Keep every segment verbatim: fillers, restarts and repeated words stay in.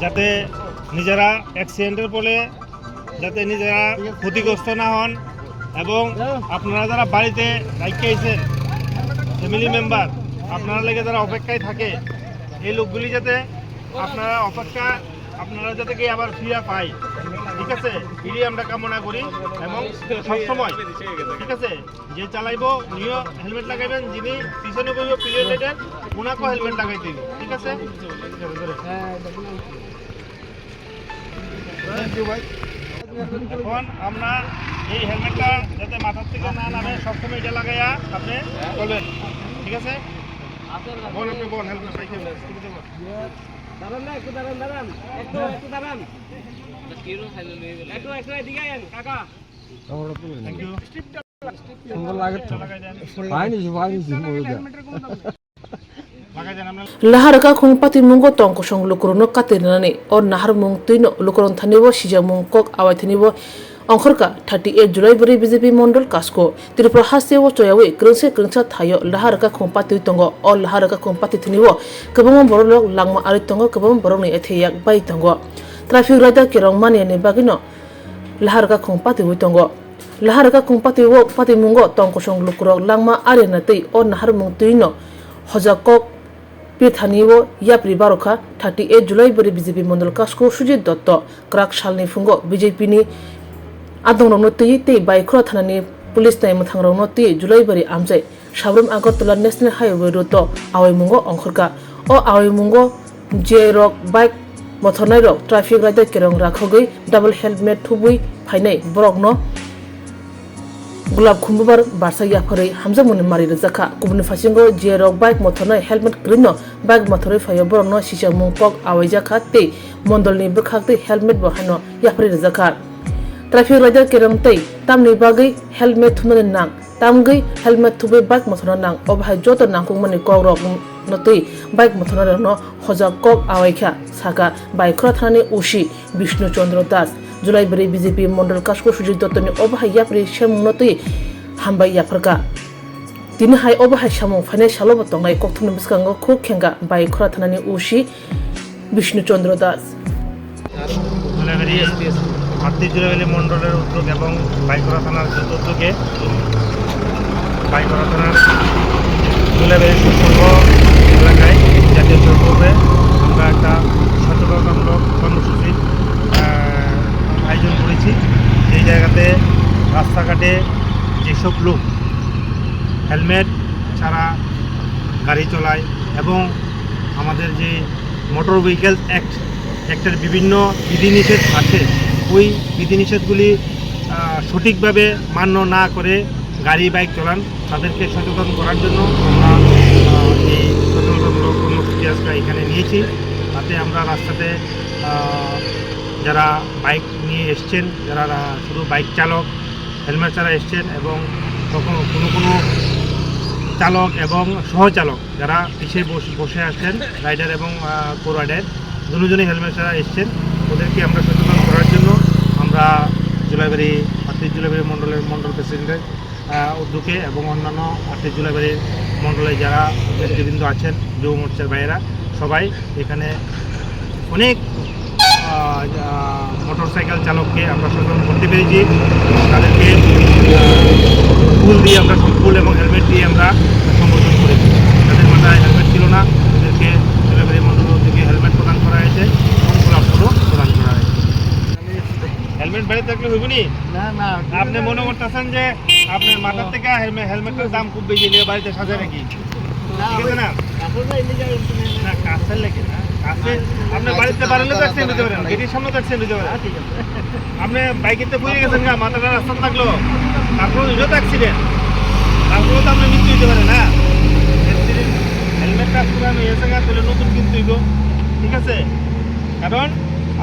যাতে নিজেরা অ্যাক্সিডেন্টের ফলে যাতে নিজেরা ক্ষতিগ্রস্ত না হন এবং আপনারা যারা বাড়িতে রাখতে আছেন, ফ্যামিলি মেম্বার, আপনারা লেগে যারা অপেক্ষায় থাকে, এই লোকগুলি যাতে আপনারা অপেক্ষা আপনারা যাতে কি আবার ফিরে পাই, ঠিক আছে? এটাই আমরা কামনা করি এবং সবসময়, ঠিক আছে, যে চালাইবো উনিও হেলমেট লাগাইবেন, যিনি পিছনে বইবো পিছনে, ওনাকেও হেলমেট লাগাই দিব, ঠিক আছে? এখন আপনার এই হেলমেটটা যাতে মাথার থেকে না নামে, সবসময় এটা লাগাইয়া আপনি চলেন, ঠিক আছে? বল, আপনি বল, হেলমেট পাইছেন। দাঁড়ান না, একটু দাঁড়ান, দাঁড়ান। একটু, একটু দাঁড়ান। একটু, একটু এদিকে আইন, কাকা। Thank you. সুন্দর লাগে তো। পাইনি, পাইনি, সুন্দর লাগে। Lahar wngkha khung patimungo tong kosong lukurokno katinani o naharmung twino lukurok thani o sijakmung kok awai thani o Ongkhorkha thirty eight July bwrwi B J P mondol Kasko. Tripura hasteo choyawi kwrwngse kwrwngsa thaio lahar wngkha khung patiwi tongo. O lahar wngkha khung pati thwnio kwbangma borok rok langma arwi tongo, kwbangma borokni ethei yak bai tongo. Traffic rider kerong maniyani bagwino lahar wngkha khung patiwi tongo. Lahar wngkha khung patiwo patimungo tong kosong lukurok langma arina twi o naharmung twino hojak kok Pithani o yapri barokha thirty eight July bwrwi B J P mondol Kasko Sujit Dotto kwrak salni phungo B J P ni adongrokno twi tei Baikhora thanani police nai mwthangrokno twi July bwrwi amchai Sabrum Agartala National Highway road o awaimungo ongkhorkha. O awaimungo je rok bike mothornai rok traffic rider kerong rakhogwi double helmet thubwi phainai borokno Gulab khumbubar barsa yapharwi hamjakmani mari rwjakha. Kubuni phasingo je rok bike mothornai helmet kwrwino bike mothorwi phaio borokno sichakmung kok awaijakha tei mondolni bwkhak tei helmet bo haino yapharwi rwjakha. Traffic rider kerong tei tamni bagwi helmet thumnani nang, tamgwi helmet thubwi bike mothorna nang, obo hai joto nangkukmani kokrok no twi bike mothorna rokno hojak kok awaikha, saka Baikhora thanani O C Bishnu Chandra Das. July bwrwi B J P Mondol Kasko Sujit Dottoni obo hai yapri semungno twi hambai yapharkha. Tini hai obo hai samung phainai salobo tongnai kokthumni bwskango khuk khengkha Baikhora thanani O C Bishnu Chandra Das. Julaibari, আটত্রিশ জুলাইবাড়ি মণ্ডলের উদ্যোগ এবং বাইকরা থানার যৌথ উদ্যোগে বাইকরা থানার জুলাইবাড়ি সংঘ এলাকায় জাতীয় সড়ক রোডে আমরা একটা সচেতনতামূলক কর্মসূচির, আহ, আয়োজন করেছি। এই জায়গাতে রাস্তাঘাটে যেসব লোক হেলমেট ছাড়া গাড়ি চালায় এবং আমাদের যে মোটর ভেহিকেলস অ্যাক্ট, অ্যাক্টের বিভিন্ন বিধিনিষেধ আছে, ওই বিধিনিষেধগুলি, আহ, সঠিকভাবে মান্য না করে গাড়ি বাইক চালান, তাদেরকে সচেতন করার জন্য আমরা, আহ, এই সচেতনতামূলক কর্মসূচি আজকে এখানে নিয়েছি। তাতে আমরা রাস্তাতে, আহ, যারা বাইক নিয়ে এসছেন, যারা রা-, শুধু বাইক চালক, হেলমেট ছাড়া এসছেন এবং কখনো কোনো কোনো চালক এবং সহচালক যারা পিছে বস-, বসে আছেন, রাইডার এবং, আহ, কো রাইডার দুজনেই হেলমেট ছাড়া এসছেন, ওদেরকে আমরা সচেতন করার জন্য আমরা জুলাইবাড়ি, আটত্রিশ জুলাইবাড়ি মণ্ডলের মণ্ডল প্রেসিডেন্টের, আহ, উদ্যোগে এবং অন্যান্য আটত্রিশ জুলাইবাড়ি মণ্ডলে যারা নেতৃবৃন্দ আছেন, যুব মোর্চার ভাইয়েরা, সবাই এখানে অনেক, আহ, আহ, মোটরসাইকেল চালককে আমরা সচেতন করতে পেরেছি। তাদেরকে, আহ, ফুল দিয়ে আমরা, ফুল এবং হেলমেট দিয়ে আমরা সম্বোধন করেছি। যাদের মাথায় হেলমেট ছিল না, তাদেরকে জুলাইবাড়ি মণ্ডল থেকে হেলমেট প্রদান করা হয়েছে এবং গোলাপ ফুলও প্রদান করা হয়েছে। হেলমেট বাড়িতে থাকলে হইব নি? না, না। আপনি মনে করতেছেন যে আপনার মাথার থেকে হেলমে-, হেলমেটের দাম খুব বেশি নিয়ে বাড়িতে সাজায় নাকি? না, ঠিক আছে না? কাছে যাই, এমনি যাই, এমনি যাই। না, কাছের লেগে না। কাছে, আপনি বাড়িতে বারান্দাতে অ্যাক্সিডেন্ট হতে পারেন, গেটের সামনে তো অ্যাক্সিডেন্ট হতে পারেন। হ্যাঁ, ঠিক আছে। আপনি বাইকেতে পড়ে গেছেন গা, মাথাটা রাস্তাতে থাকলো, তারপরে ওইটা তো অ্যাক্সিডেন্ট, তারপরেও তো আপনার মৃত্যু হতে পারে না। অ্যাক্সিডেন্ট, হেলমেটটা পুরানো হয়ে গেছে গা, তাহলে নতুন কিনতে হইব, ঠিক আছে? কারণ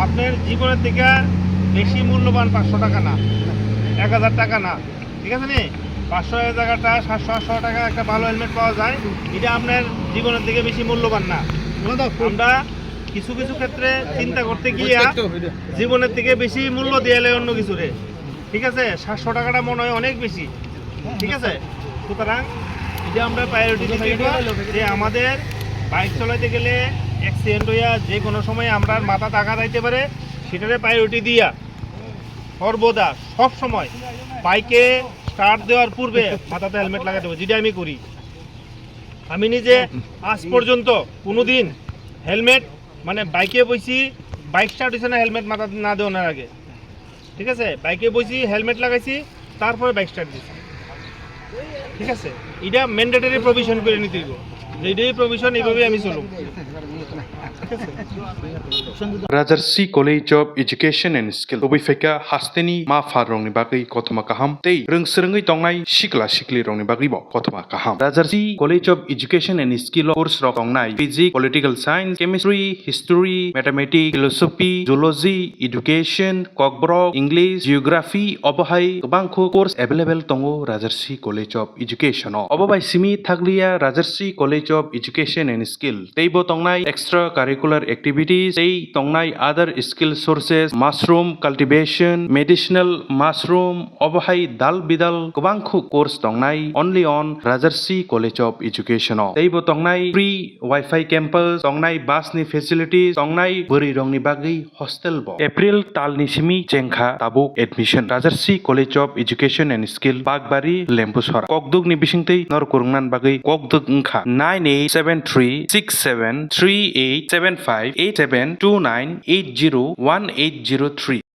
আপনার জীবনের থেকে বেশি মূল্যবান পাঁচশো টাকা না, এক হাজার টাকা না, ঠিক আছে নি? পাঁচশো টাকা, সাতশো আটশো টাকা একটা ভালো হেলমেট পাওয়া যায়, এটা আপনার জীবনের থেকে বেশি মূল্যবান না। আমরা কিছু কিছু ক্ষেত্রে চিন্তা করতে গিয়া জীবনের থেকে বেশি মূল্য দিয়ে লাই অন্য কিছুরে, ঠিক আছে? সাতশো টাকাটা মনে হয় অনেক বেশি, ঠিক আছে? সুতরাং এটা আমরা প্রায়োরিটি দিতে হইব যে আমাদের বাইক চালাতে গেলে অ্যাক্সিডেন্ট হইয়া যে কোনো সময় আমরা মাথাত আঘাত আইতে পারে, সেটারে প্রায়োরিটি দিয়া সর্বদা সব সময় বাইকে স্টার্ট দেওয়ার পূর্বে মাথাতে হেলমেট লাগাতে হবে, যেটা আমি করি। আমি নিজে আজ পর্যন্ত কোনোদিন হেলমেট, মানে, বাইকে বইছি, বাইক স্টার্ট হইছে না হেলমেট মাথাতে না দেওয়ানোর আগে, ঠিক আছে? বাইকে বইছি, হেলমেট লাগাইছি, তারপরে বাইক স্টার্ট দিছি, ঠিক আছে? এটা ম্যান্ডেটরি প্রভিশন করে নিতে হইব, যে এটাই প্রভিশন, এইভাবেই আমি চলব, ঠিক আছে? Rajarsi College of Education and Skill tubui phaikha hasteni ma pharrokni bagwi kothoma kaham tei rwngswrwngwi tongnai sikla siklirokni bagwibo kothoma kaham. Rajarsi College of Education and Skill o course rok tongnai Physics, Political Science, Chemistry, History, Mathematics, Philosophy, Zoology, Education, Kokborok, English, Geography, obo hai kwbangkho course available tongo Rajarsi College of Education o. Obo bai simi thakliya Rajarsi College of Education and Skill teibo tongnai extra curricular activities tei tongnai other skill sources, mushroom cultivation, medicinal mushroom, obo hai dal bidal kwbangkho course tongnai only on Rajarsi College of Education o. Teibo tongnai free Wi-Fi campus, tongnai bus ni facilities, tongnai bwrwi rokni bagwi hostel bo. April talni simi chengkha tabuk admission. Rajarsi College of Education and Skill, Bakbari, Lembusora. Kokduk ni bisingtwi nor kwrwngna bagwi kokduk wngkha nine eight seven three six seven three eight seven five eight seven two nine eight zero one eight zero three.